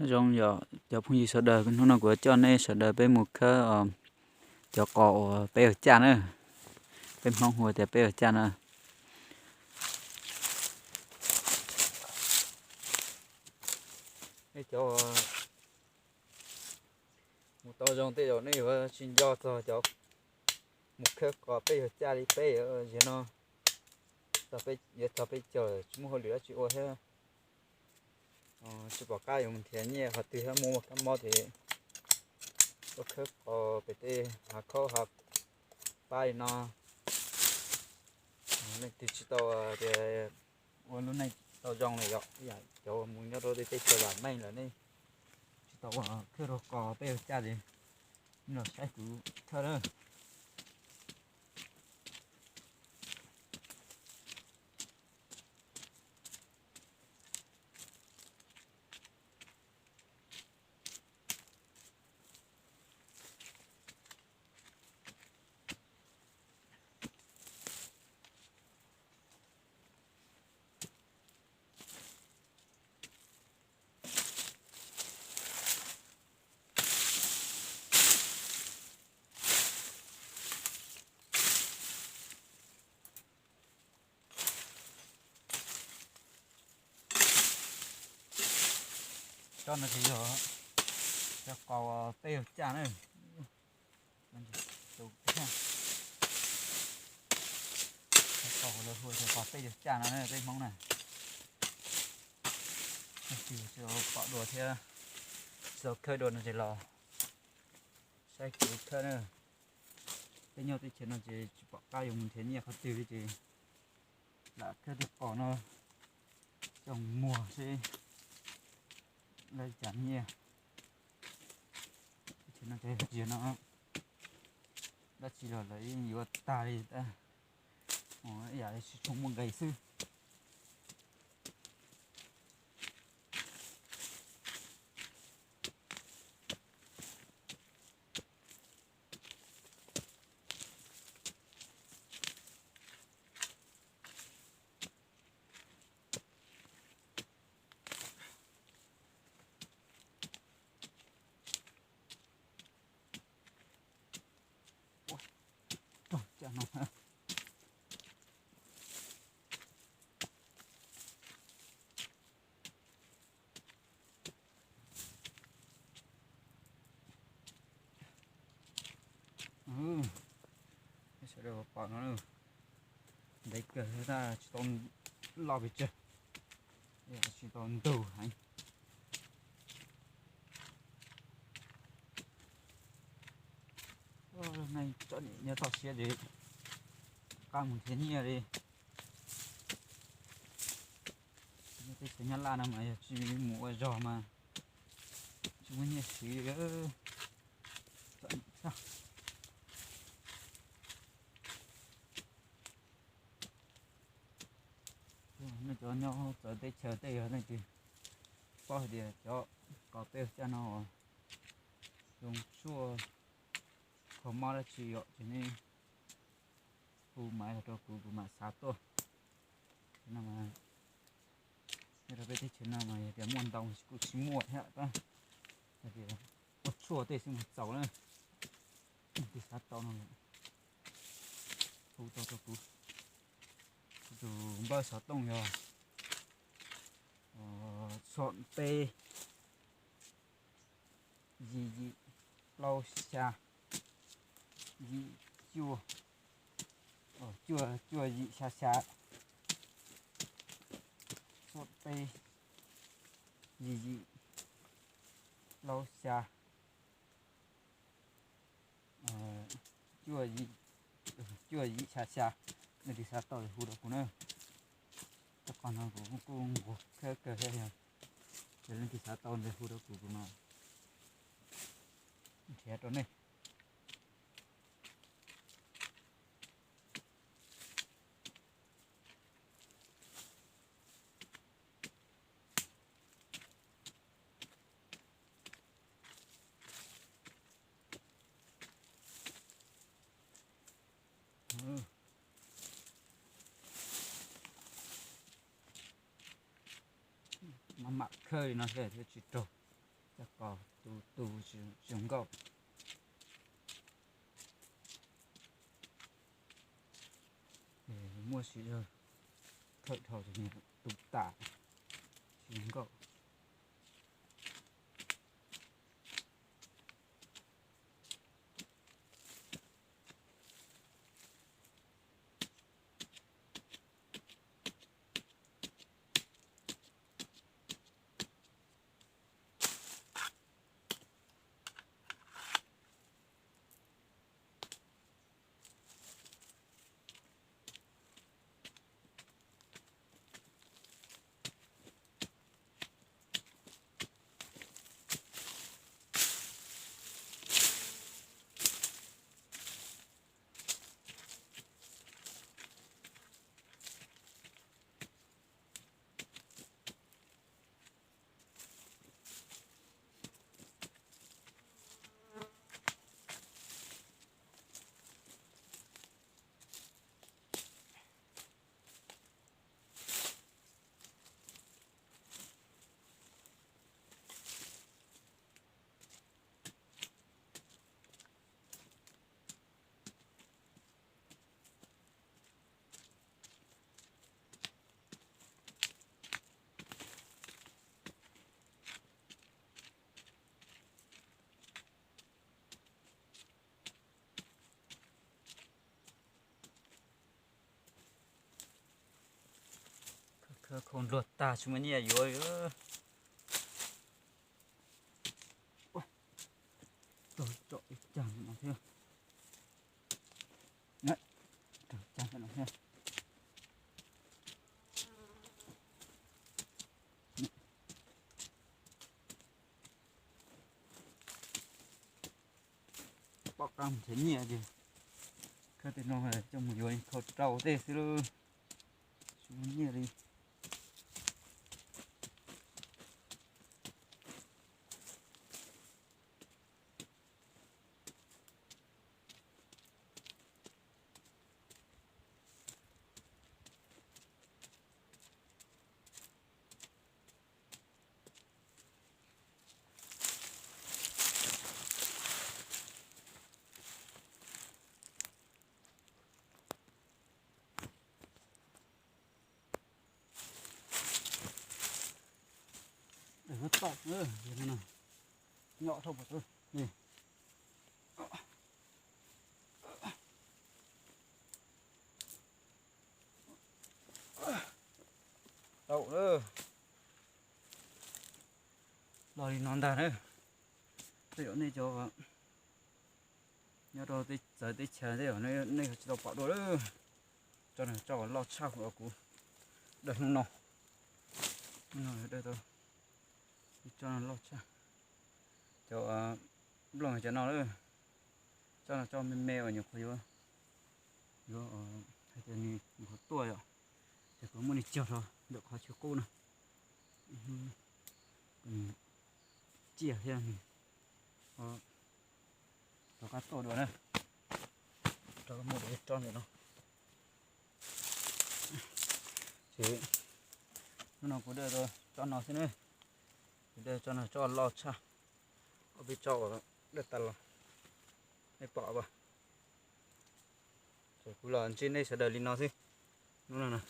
Nyob zoo yom cov phooj ywg sawv daws, hnub no kuv coj nej sawv daws peb mus khawb cov qos uas peb ua caj na. Peb Hmoob hu tias peb ua caj na. Nej cov mus tau zoo tej zaum nej yuav tsis nco txog cov mus khawb qos peb ua caj li peb. Zaum no yuav txog peb caug tsis muaj hauj lwm dab tsi ua thiab, tsis pom qab yuav mus nrhiav nyiaj qhov twg thiab, muaj kab mob ces tuaj khawb qos pem tej hav khaub hav pab li no. Leej twg tsis tau tias ua lub neej tsis tau zoo li yom, ib yam cov mus nyob rau tej teb chaws vam meej lawm nej tsis tau khawb rau qos peb ua caj li, nej los saib kuv khawb na. Cov no ces yog cov qos peb ua caj na. Cov qos lawv hu tias qos peb ua caj no na peb Hmoob na. Leej twg tsis tau pom dua thiab tsis tau khawb dua no ces los saib kuv khawb na. Peb nyob teb chaws no ces tsis pom qab yuav mus nrhiav nyiaj qhov twg li ces lam khawb tej qos no coj muag seb lawv cas nyiaj. Teb chaws no ces tsis no dab tsi los lawv yeej yuav tag li, ib yam li tsis tshua muaj nqis xwb. Sawv daws pom no, ntev kawg tab tsis tau loj pes tsawg, tsis tau ntug heev. Neej txom nyem nyob toj siab ces qab mus nrhiav nyiaj li. Nyob teb chaws Nyab Laj no mas yog tsis mus ua zog mas tsis muaj nyiaj siv. Txom nyem tshaj. Nej cov nyob txawv teb chaws tej yog leej twg paub hais tias cov qos peb ua caj no zoo tshuaj kho mob dab tsi yom ces nej hu maiv los rau kuv, kuv mam xav tuaj. Nyob rau peb teb chaws no mas yog tias muaj ntau kuj tsis muaj thiab tab, hais tias ua tshuaj tej xwb mas txaus na. Leej twg xav tau no hu tau rau kuv. Kuv tus npawb xov tooj yog xoom peb yim yim plaub xya yim cuaj, cuaj cuaj yim xya xya, xoom peb yim yim plaub xya cuaj yim xya xya. Leej twg xav tau hu rau kuv na. Cov qos no kuv kuj nquag khawb kawg thiab, yog leej twg xav tau ntawd hu rau kuv, kuv mam nrhiav rau nej. Mam mam khawb li no thiab thiaj tsis raug. Cov qos tu tu tsis zoo nkauj. Muaj siv zog thawj dhau ces nws tu tas tsis zoo nkauj. Khau npluag tag tsis muaj nyiaj yuav. Tso ib cag no thiab. Cag no thiab. Pom qab nrhiav nyiaj ces khau tej no coj mus yuav khau rau tej xwb lauj. Tsis muaj nyiaj li. Tau, nyom dhau pam tau. Tau lawm. Los li no ntag na. Tej zaum nej cov nyob rau txawv teb chaws tej zaum nej tsis tau pom dua lawm. Tso no tso loj tshaj kuv daws hnub no. Hnub no daws tau, tso no loj tshaj. Cov nplooj cov no lawm. Tso no tso me me uas nyuam qhuav yuav, yuav hais tias nws nyuam qhuav tuaj yom, ces kuv muab nws cog rau ntawm qhov chaw qub no. Nws ciaj thiab nws rov qab tuaj dua na. Rov qab muab rau tso ntawm no. Ces hnub no kuv daws tso no xwb na. Kuv daws tso no tso loj tshaj. Ob peb tsob uas daws tas los, nej pom pas? Ces kuv los ntsib nej sawv daws li no xwb hnub no na.